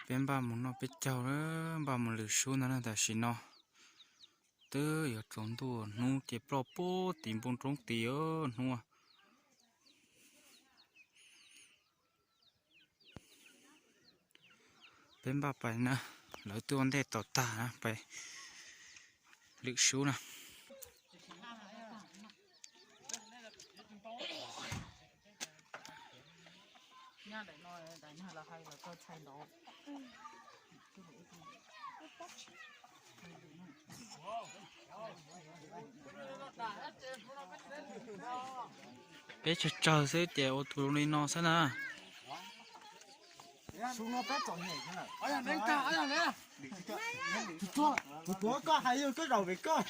Peb npaj mus noj peb caug, npaj mus lwm sub ntag na. Tam sim no twb yuav tsaus ntuj, hnub ces ploj puag tim npoo roob tid hnub. Peb npaj pais na, lawv twb ua ntej tom tag na, pais lwm sub na. Peb tsawg tsawg xwb ces ua tus zoo li no xwb na. Tus tuav koj hais yog koj zaum pem koj.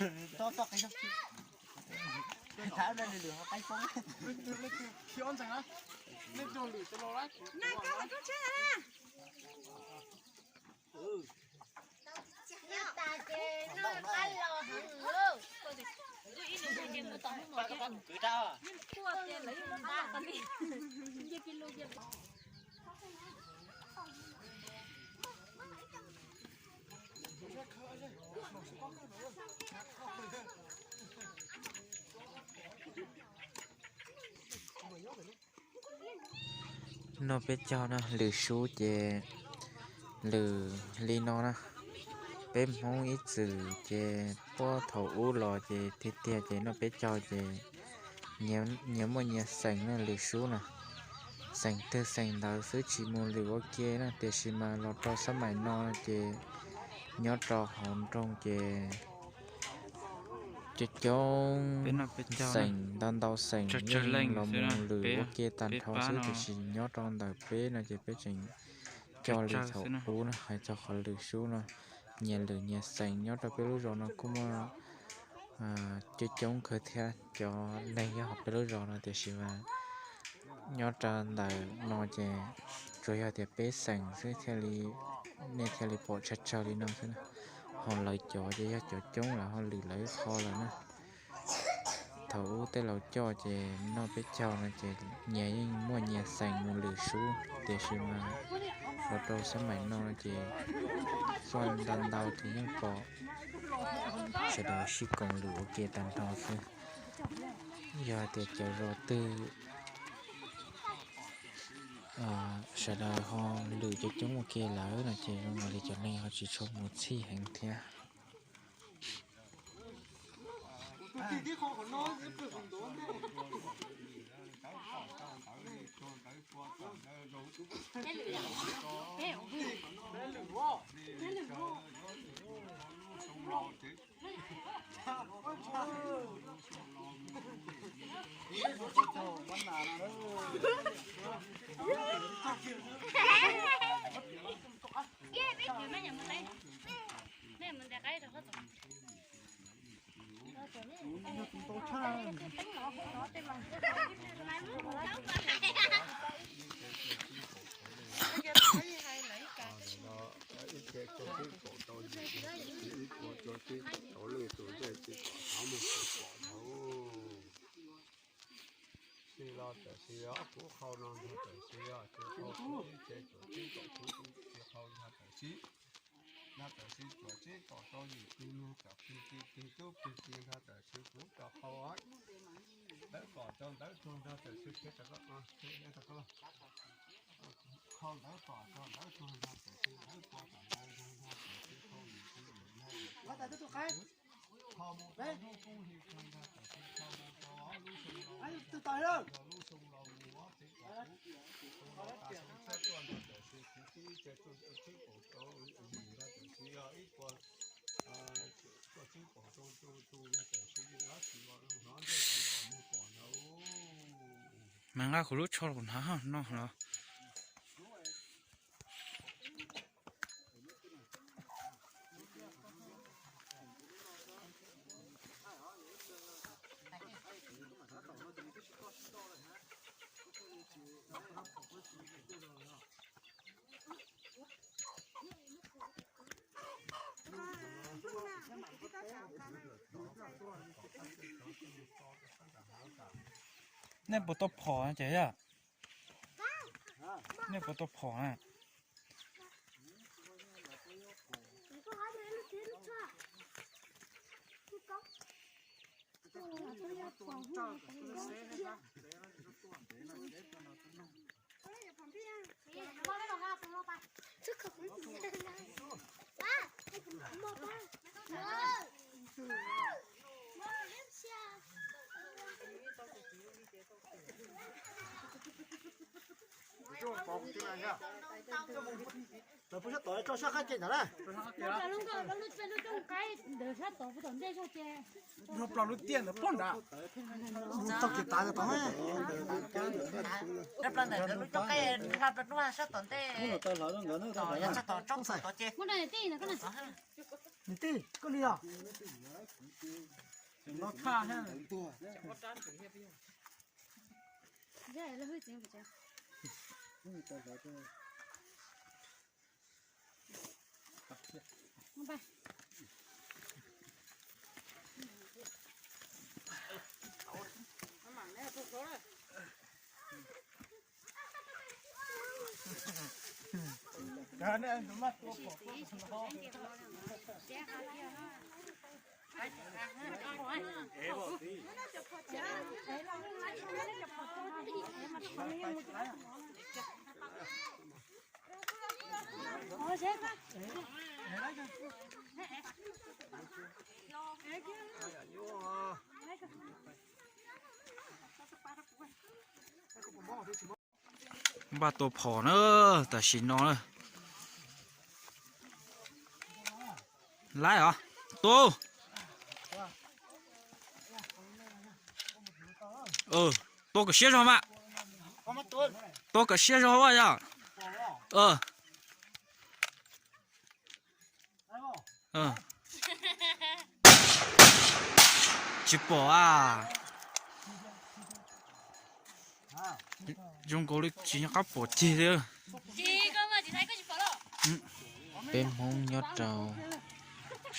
Noj peb caug no, lwm sub ces lwm li no na. Peb Hmoob ib txwm ces puag thaum ub los ces tiag tiag ces noj peb caug ces nyias muaj nyias xeem na, lwm sub na. Xeem twg xeem ntawd xwb tsis mus lwm ua ke na, tiam sis mas los rau xab maim no ces nyob rau hauv nroog ces coob coob xeem, ntau ntau xeem yeej los mus lwm ua ke tag nrho xwb, tiam sis nyob rau ntawm peb no ces peb tseem coj li thaum ub na. Hais txog qhov lwm sub no, nyias lwm nyias xeem nyob rau peb lub zos no kuj muaj coob coob kawg thiab cov neeg nyob hauv peb lub zos no, tiam sis mas nyob rau ntawm no ces tsuas yog tias peb xeem xwb thiaj li, nej thiaj li pom tsawg tsawg li no xwb na. Ho lawv cov ces yog cov coob lawm ho lwm lawv ib qho lawm na. Thaum ub tej laus coj ces noj peb caug no ces nyias yeej muaj nyias xeem mus lwm sub, tiam sis mas los rau xab maim no ces poj ntau ntau ces yeej pom sawv daws sib koom lwm ua ke tag nrho xwb. Yog hais tias cov zos twg sawv daws ho lwm coob coob ua ke lawm no ces zoo nkaus li cov neeg ho tsis tshua mus txhij heev thiab. Ib ce rau tib kaum rau yim, ib puas rau tib kaum rau leej tus ntej tib kaum rau mus kaum rau. Sib los tam sim os, kuv qhau no nrog tam sim os, kuv qhau kuv ib ce rau tib kaum kuv kuv qhau nrog tam sim. Nrog tam sim cuam tib kaum rau yim plig nrog tam sim, plig plig tub plig plig nrog tam sim kuv rau qhau os. Ntawv kom rau ntawv tuag nrog tam sim khiav rau koj, khiav rau koj. Qhau ntawv kom rau ntawv tuag nrog tam sim ntawv pua tom ntawv nrog tam sim qhau yim plig yim nrog tam sim. Qhau mus rau lub koob hli kawg nrog tam sim qhau mus rau lub xyoo laus, rau lub xyoo laus mus ob tib kaum kuv, xyoo laus tas xyoo tshiab tuaj nrog tam sim kuv tib ce rau tib kaum rau yim nrog tam sim yog ib puas rau tib kaum rau tu tu nrog tam sim yog tsis los hnov ntiag tsis pom mus pom ntawd. Mas nqa kuv lub tsho los hnav no los. Nej puas tau phom ces yog? Nej puas tau phom na? Lawv pub sab tod tso sab qab ke ntawd na. Yog plaub lub tiaj ntawd poob nrad. Lub tog kiag tas tod. Plaub ntawm lub cooj qej hla rau nruab sab tom ntej. Yog sab tom tsob tod ces. Niam tij, koj li os. No thaj. Npaj tua phom na, tam sim no na. Laib os, tua. Tua kom siab zog mas. Tua kom siab zog vaj yog. Tsis pom a. Zoo nkaus li tsis nco qab pom ceg li. Peb Hmoob nyob rau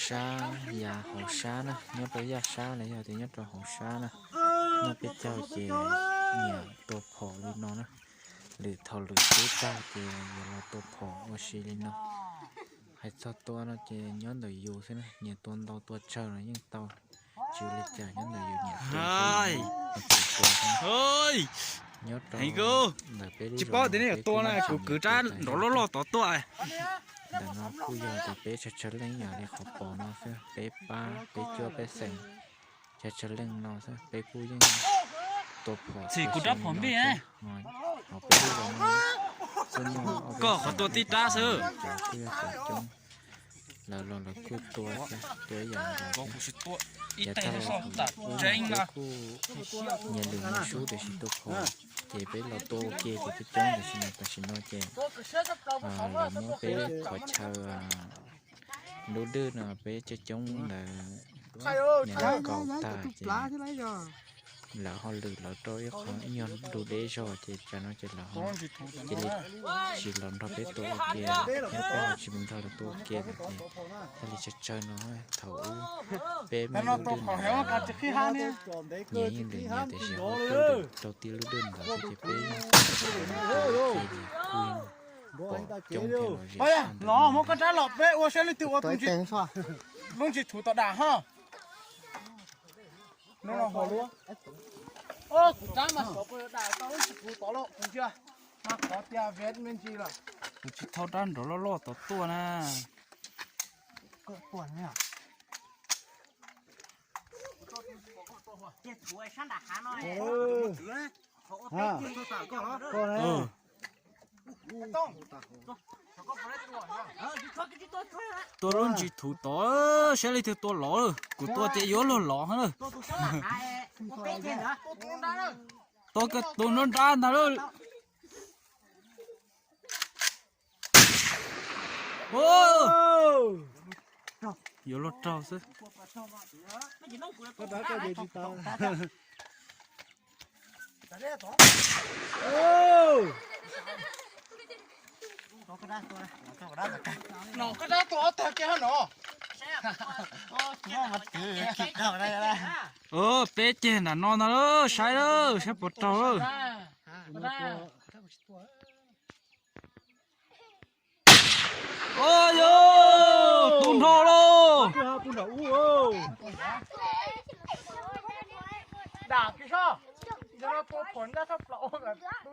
sab yav hauv sab na, nyob rau yaj sab los yog tias nyob rau hauv sab na, noj peb caug ces nyiam tua phom li no na. Lwm thaum lwm xub tag ces yuav los tua phom ua si li no. Hais txog tua no ces nyob ntawm yus xwb na, nyias tua ntau tua tsawg los yeej tau, tsis ua li cas, nyob ntawm yus nyiam tua. Nyob rau ntawm peb lub zos no peb kuj muaj tsev nyiam tua thiab. Ntawm no kuj yog tias peb tsawg tsawg leej yam li qhov pom no xwb, peb pab peb cuab peb xeem tsawg tsawg leej no xwb, peb kuj yeej tua phom tua si li no thiab. Hauv peb lub zos no kuj muaj ob peb xeem, cov kuj yog cov coob, lawv los lawv kuj tua thiab, tua ib yam nkaus thiab. Yav tag los kuv ua no peb kuj nyias lwm nyias sub tiam sis tua phom ces peb los tua ua ke ces coob coob, tiam sis mas tam sim no ces lawv muab peb qhov chaw lub dwj no peb coob coob ntawd nws los kaus tag ces lawv ho lwm lawv rau ib qho ib nyuag ntug deb zog ces tsam no ces lawv ho cia li tsis los nrog peb tua ua ke, thiab peb ho tsis mus nrog lawv tua ua ke lawm ces thiaj li tsawg tsawg no. Thaum ub peb muaj lub dwj no nyias yeej lwm nyias tiam sis ho rau tib lub dwj ntawd xwb ces peb yeej tua ua ke ces kuj yeej pom coob thiab los zem tshaj ntawd. Kuv rab mas xov pw dam tau lub tsis kuv tod los kuv ntsia, mas qhov tias vet me ntsis lawm. Kuv tsis thau rab nrov loj loj tod tuaj na. Tua lub ntsis thuv tod, saib leej twg tua lov, kuv tua ces yuav luag lov na. Tua tus nruab nrab ntag lauj. Yuav luag raug xwb. Peb ceg nram no ntag lauj, saib lauj, saib puas raug lauj. Yog tus nrho lauj. Dam kiag soj, yog no tua phom ntaj soj plaws ua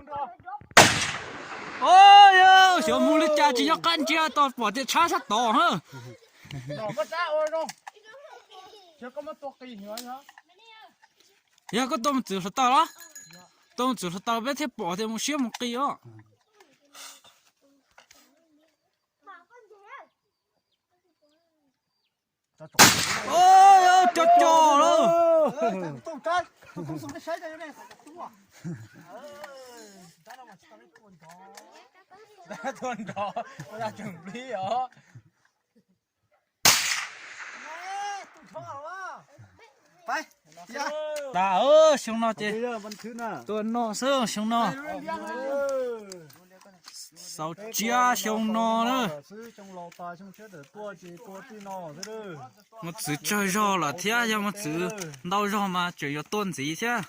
nrog. Xyov mus li cas tsis nyob qab ntsiag tau pom tias tshab sab tod na. Yog koj tua mus txwv hluav taws los, tua mus txwv hluav taws peb thiaj pom tias mus siab mus qis os. Cov cov lawm. Tua nrov, ua dab tseem nplib os. Tas xyoo no ces tua no xwb xyoo no. Xaus tsiab xyoo no na. Mus txwv tsawg zog lawm thiab yog mus txwv ntau zog mas tseem yuav tuaj ntxiv thiab.